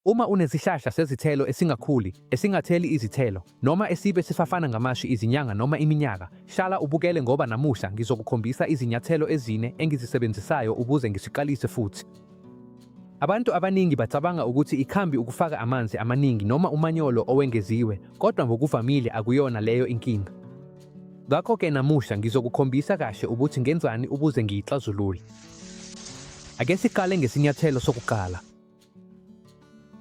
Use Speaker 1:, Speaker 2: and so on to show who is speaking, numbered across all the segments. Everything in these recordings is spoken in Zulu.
Speaker 1: Uma unesihlahla sezithelo esingakhuli, esingatheli izithelo, noma esibe sifafana ngamashi izinyanga noma iminyaka, hlala ubukele ngoba namuhla ngizokukhombisa izinyathelo ezine engizisebenzisayo ukuze ngisiqalise futhi. Abantu abaningi bacabanga ukuthi ikhambi ukufaka amanzi amaningi noma umanyolo owengeziwe, kodwa ngokuvamile akuyona leyo inkinga. Ngakho-ke namuhla ngizokukhombisa kahle ukuthi ngenzani ukuze ngiyixazulule. Ake siqale ngesinyathelo sokuqala.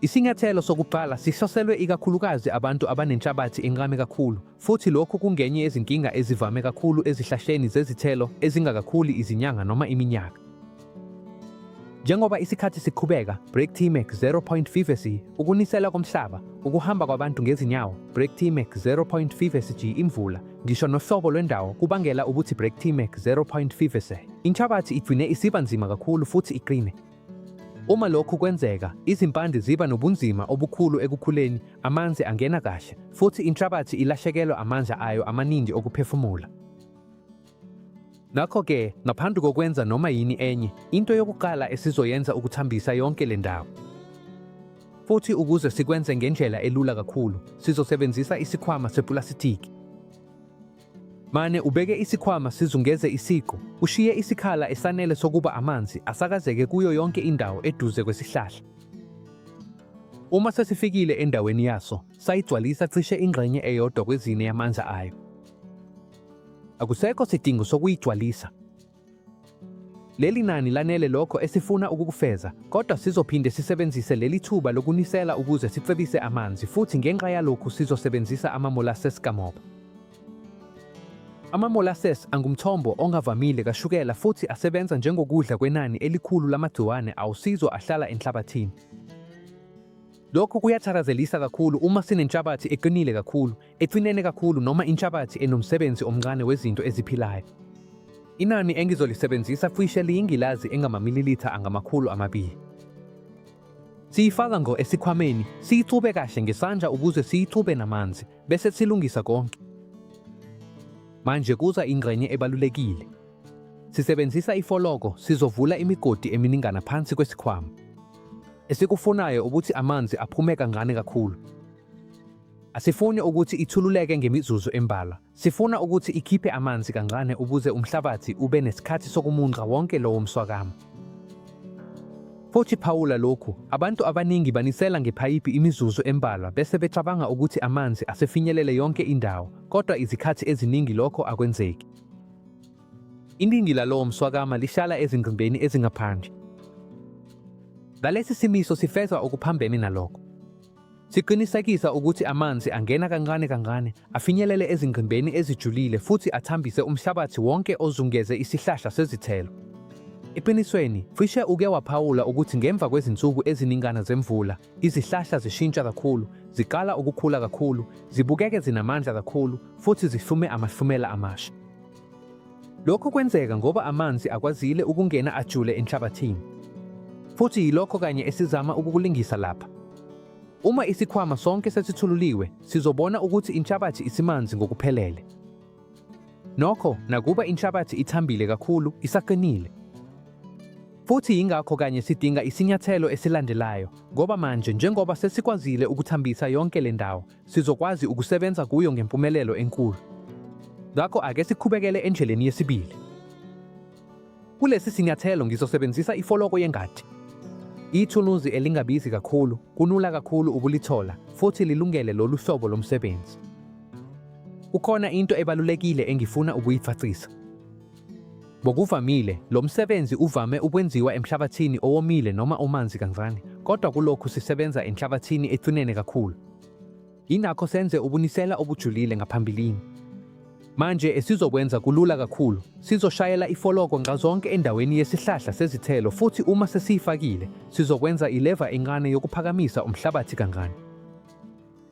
Speaker 1: Isinyathelo sokuqala sihloselwe ikakhulukazi abantu abanenhlabathi encane kakhulu, futhi lokhu kungenye yezinkinga ezivame kakhulu ezihlahleni zezithelo ezingakakhuli izinyanga noma iminyaka. Njengoba isikhathi siqhubeka, Break T-Mac 0.5 SE, ukunisela komhlaba, ukuhamba kwabantu ngezinyawo, Break T-Mac 0.5 SG, imvula, ngisho nohlobo lwendawo kubangela ukuthi Break T-Mac 0.5 SE, inhlabathi igcine isiba nzima kakhulu futhi iqine. Uma lokhu kwenzeka, izimpande ziba nobunzima obukhulu ekukhuleni, amanzi angena kahle, futhi inhlabathi ilahlekelwa amandla ayo amaningi okuphefumula. Ngakho-ke, ngaphambi kokwenza noma yini enye, into yokuqala esizoyenza ukuthambisa yonke le ndawo. Futhi ukuze sikwenze ngendlela elula kakhulu, sizosebenzisa isikhwama sepulasitiki. Mane ubeke isikhwama sizungeze isiqu, ushiye isikhala esanele sokuba amanzi asakazeke kuyo yonke indawo eduze kwesihlahla. Uma sesifikile endaweni yaso, sayigcwalisa cishe ingxenye eyodwa kwezine yamandla ayo. Akusekho sidingo sokuyigcwalisa. Leli nani lanele lokho esifuna ukukufeza, kodwa sizophinde sisebenzise leli thuba lokunisela ukuze sicebise amanzi futhi ngenxa yalokhu sizosebenzisa ama-molasses kamoba. Ama-molasses angumthombo ongavamile kashukela futhi asebenza njengokudla kwenani elikhulu lamagciwane awusizo ahlala enhlabathini. Lokhu kuyathakazelisa kakhulu uma sinenhlabathi eqinile kakhulu, ecinene kakhulu noma inhlabathi enomsebenzi omncane wezinto eziphilayo. Inani engizolisebenzisa cishe liyingilazi engamamililitha angama-200. Siyifaka ngqo esikhwameni, siyixube kahle ngesandla ukuze siyixube namanzi, bese silungisa konke. Manje kuza ingxenye ebalulekile. Sisebenzisa ifoloko, sizovula imigodi eminingana phansi kwesikhwama. Esikufunayo ukuthi amanzi aphume kancane kakhulu. Asifuni ukuthi ithululeke ngemizuzu embalwa. Sifuna ukuthi ikhiphe amanzi kancane ukuze umhlabathi ube nesikhathi sokumunca wonke lowo mswakama. Futhi phawula lokhu, abantu abaningi banisela ngephayiphi imizuzu embalwa bese becabanga ukuthi amanzi asefinyelele yonke indawo, kodwa izikhathi eziningi lokho akwenzeki. Iningi lalowo mswakama lihlala ezingqimbeni ezingaphandle. Ngalesi simiso sifeza okuphambene nalokho. Siqinisekisa ukuthi amanzi angena kancane kancane, afinyelele ezingqimbeni ezijulile futhi athambise umhlabathi wonke ozungeze isihlahla sezithelo. Eqinisweni, cishe uke waphawula ukuthi ngemva kwezinsuku eziningana zemvula, izihlahla zishintsha kakhulu, ziqala ukukhula kakhulu, zibukeke zinamandla kakhulu, futhi zihlume amahlumela amasha. Lokhu kwenzeka ngoba amanzi akwazile ukungena ajule enhlabathini. Futhi yilokho kanye esizama ukukulingisa lapha. Uma isikhwama sonke sesithululiwe, sizobona ukuthi inhlabathi isimanzi ngokuphelele. Nokho, nakuba inhlabathi ithambile kakhulu, isaqinile. Futhi yingakho kanye sidinga isinyathelo esilandelayo, ngoba manje njengoba sesikwazile ukuthambisa yonke le ndawo, sizokwazi ukusebenza kuyo ngempumelelo enkulu. Ngakho ake siqhubekele endleleni yesibili. Kulesi sinyathelo ngizosebenzisa ifoloko yengadi. Ithuluzi elingabizi kakhulu, kulula kakhulu ukulithola, futhi lilungele lolu hlobo lomsebenzi. Kukhona into ebalulekile engifuna ukuyicacisa. Ngokuvamile, lo msebenzi uvame ukwenziwa emhlabathini owomile noma omanzi kancane, kodwa kulokhu sisebenza enhlabathini ecinene kakhulu. Yingakho senze ukunisela okujulile ngaphambilini. Manje esizokwenza kulula kakhulu, sizoshayela ifoloko nxazonke endaweni yesihlahla sezithelo futhi uma sesiyifakile, sizokwenza ileva encane yokuphakamisa umhlabathi kancane.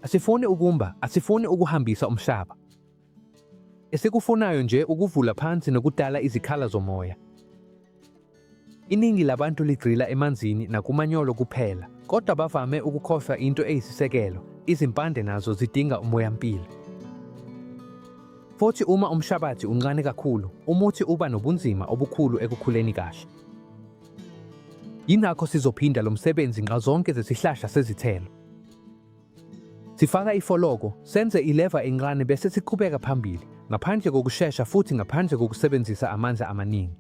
Speaker 1: Asifuni ukumba, asifuni ukuhambisa umhlaba. Esikufunayo nje ukuvula phansi nokudala izikhala zomoya. Iningi labantu ligxila emanzini nakumanyolo kuphela, kodwa bavame ukukhohlwa into eyisisekelo, izimpande nazo zidinga umoyampilo. Futhi uma umhlabathi uncane kakhulu, umuthi uba nobunzima obukhulu ekukhuleni kahle. Yingakho sizophinda lo msebenzi nxazonke zesihlahla sezithelo. Sifaka ifoloko, senze ileva encane bese siqhubeka phambili, ngaphandle kokushesha futhi ngaphandle kokusebenzisa amandla amaningi.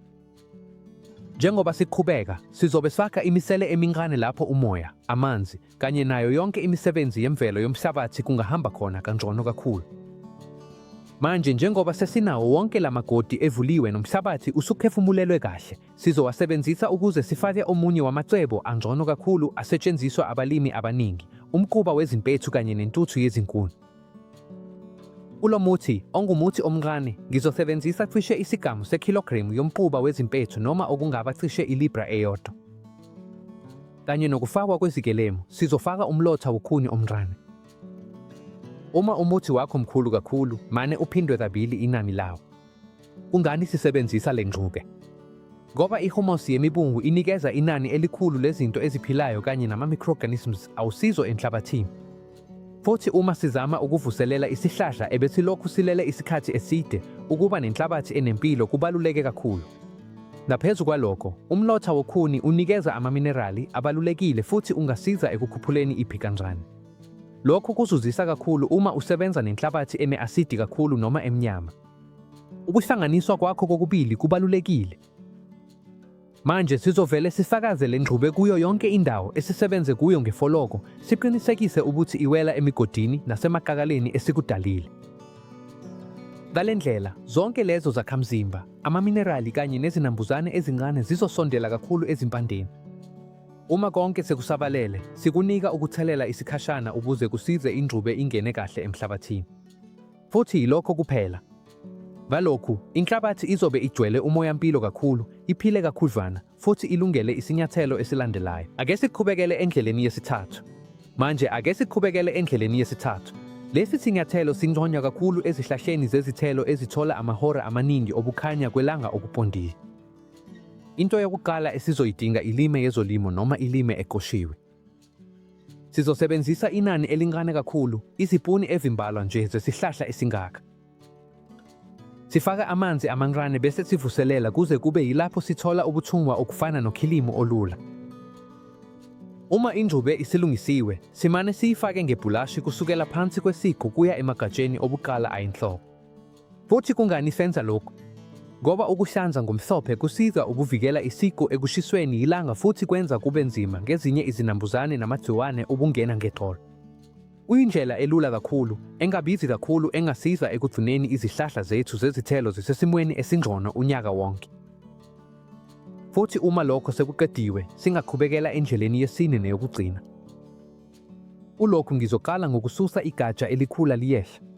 Speaker 1: Njengoba siqhubeka, sizobe sifaka imisele emincane lapho umoya, amanzi, kanye nayo yonke imisebenzi yemvelo yomhlabathi kungahamba khona kangcono kakhulu. Manje njengoba sesinawo wonke lamagodi evuliwe nomhlabathi usuphefumulelwe kahle, sizowasebenzisa ukuze sifake omunye wamacebo angcono kakhulu asetshenziswa abalimi abaningi, umquba wezimpethu kanye nentuthu yezinkuni. Kulo muthi, ongumuthi omncane, ngizosebenzisa cishe isigamu sekhilogremu yomquba wezimpethu noma okungaba cishe ilibra eyodwa. Kanye nokufakwa kwezikelemu, sizofaka umlotha wokhuni omncane. Uma umuthi wakho mkhulu kakhulu, mane uphindwe kabili inani lawo. Kungani sisebenzisa le ngxube? Ngoba i-humus yemibungu inikeza inani elikhulu lezinto eziphilayo kanye nama-microorganisms awusizo enhlabathini. Futhi uma sizama ukuvuselela isihlahla ebesilokhu silele isikhathi eside, ukuba nenhlabathi enempilo kubaluleke kakhulu. Ngaphezu kwalokho, umlotha wokhuni unikeza amaminerali abalulekile futhi ungasiza ekukhuphuleni iphi kancane. Lokhu kuzuzisa kakhulu uma usebenza nenhlabathi ene-asidi kakhulu noma emnyama. Ukuhlanganiswa kwakho kokubili kubalulekile. Manje sizovele sifakaze le ngxube kuyo yonke indawo esisebenze kuyo ngefoloko, siqinisekise ukuthi iwela emigodini nasemaqakaleni esikudalile. Ngale ndlela, zonke lezo zakhamzimba, amaminerali kanye nezinambuzane ezincane zizosondela kakhulu ezimpandeni. Uma konke sekusabalele, sikunika ukuthelela isikhashana ukuze kusize ingxube ingene kahle emhlabathini. Futhi yilokho kuphela. Ngalokhu, inhlabathi izobe igcwele umoya-mpilo kakhulu, iphile kakhudlwana, futhi ilungele isinyathelo esilandelayo. Ake siqhubekele endleleni yesithathu. Manje ake siqhubekele endleleni yesithathu. Lesi sinyathelo sinconywa kakhulu ezihlahleni zezithelo ezithola amahora amaningi obukhanya kwelanga okuqondile. Into yokuqala esizoyidinga ilime yezolimo noma ilime eqoshiwe. Sizosebenzisa inani elincane kakhulu, izipuni ezimbalwa nje zesihlahla esingaka. Sifaka amanzi amancane bese sivuselela kuze kube yilapho sithola ubuthungwa okufana nokhilimu olula. Uma ingxube isilungisiwe, simane siyifake ngebhulashi kusukela phansi kwesiqu kuya emagatsheni obuqala ayinhloko. Futhi kungani senza lokhu? Ngoba ukuhlanza ngomhlophe kusiza ukuvikela isiqu ekushisweni yilanga futhi kwenza kube nzima ngezinye izinambuzane namagciwane ukungena ngexolo. Kuyindlela elula kakhulu, engabizi kakhulu engasiza ekugcineni izihlahla zethu zezithelo zisesimweni esingcono unyaka wonke. Futhi uma lokho sekuqediwe, singaqhubekela endleleni yesine neyokugcina. Kulokhu ngizoqala ngokususa igatsha elikhula liyehla.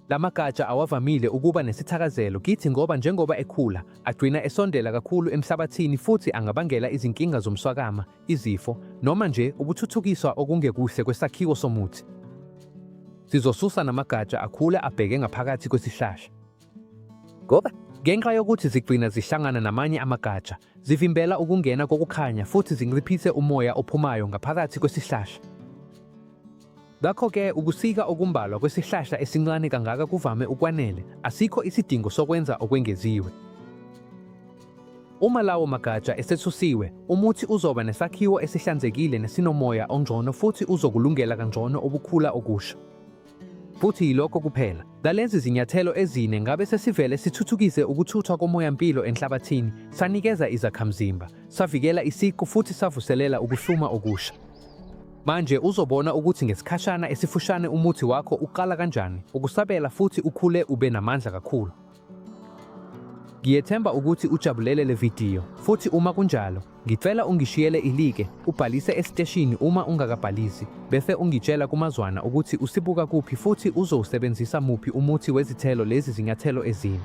Speaker 1: La magatsha awavamile ukuba nesithakazelo kithi ngoba njengoba ekhula, agcina esondela kakhulu emhlabathini futhi angabangela izinkinga zomswakama, izifo, noma nje ukuthuthukiswa okungekuhle kwesakhiwo somuthi. Sizosusa namagatsha akhula abheke ngaphakathi kwesihlahla. Ngoba ngenxa yokuthi zigcina zihlangana namanye amagatsha, zivimbela ukungena kokukhanya futhi zinciphise umoya ophumayo ngaphakathi kwesihlahla. Ngakho-ke ukusika okumbalwa kwesihlahla esincane kangaka kuvame ukwanele, asikho isidingo sokwenza okwengeziwe. Uma lawo magatsha esethusiwe, umuthi uzoba nesakhiwo esihlanzekile nesinomoya ongcono futhi uzokulungela kangcono ukukhula okusha. Futhi yilokho kuphela. Ngalezi zinyathelo ezine ngabe sesivele sithuthukise ukuthuthwa komoya-mpilo enhlabathini, sanikeza izakhamzimba, savikela isiqu futhi savuselela ukuhluma okusha. Manje uzobona ukuthi ngesikhashana esifushane umuthi wakho uqala kanjani ukusabela futhi ukhule ube namandla kakhulu. Ngiyethemba ukuthi ujabulele le vidiyo, futhi uma kunjalo, ngicela ungishiyele i-like, ubhalise esiteshini uma ungakabhalisi, bese ungitshela kumazwana ukuthi usibuka kuphi futhi uzowusebenzisa muphi umuthi wezithelo lezi zinyathelo ezine.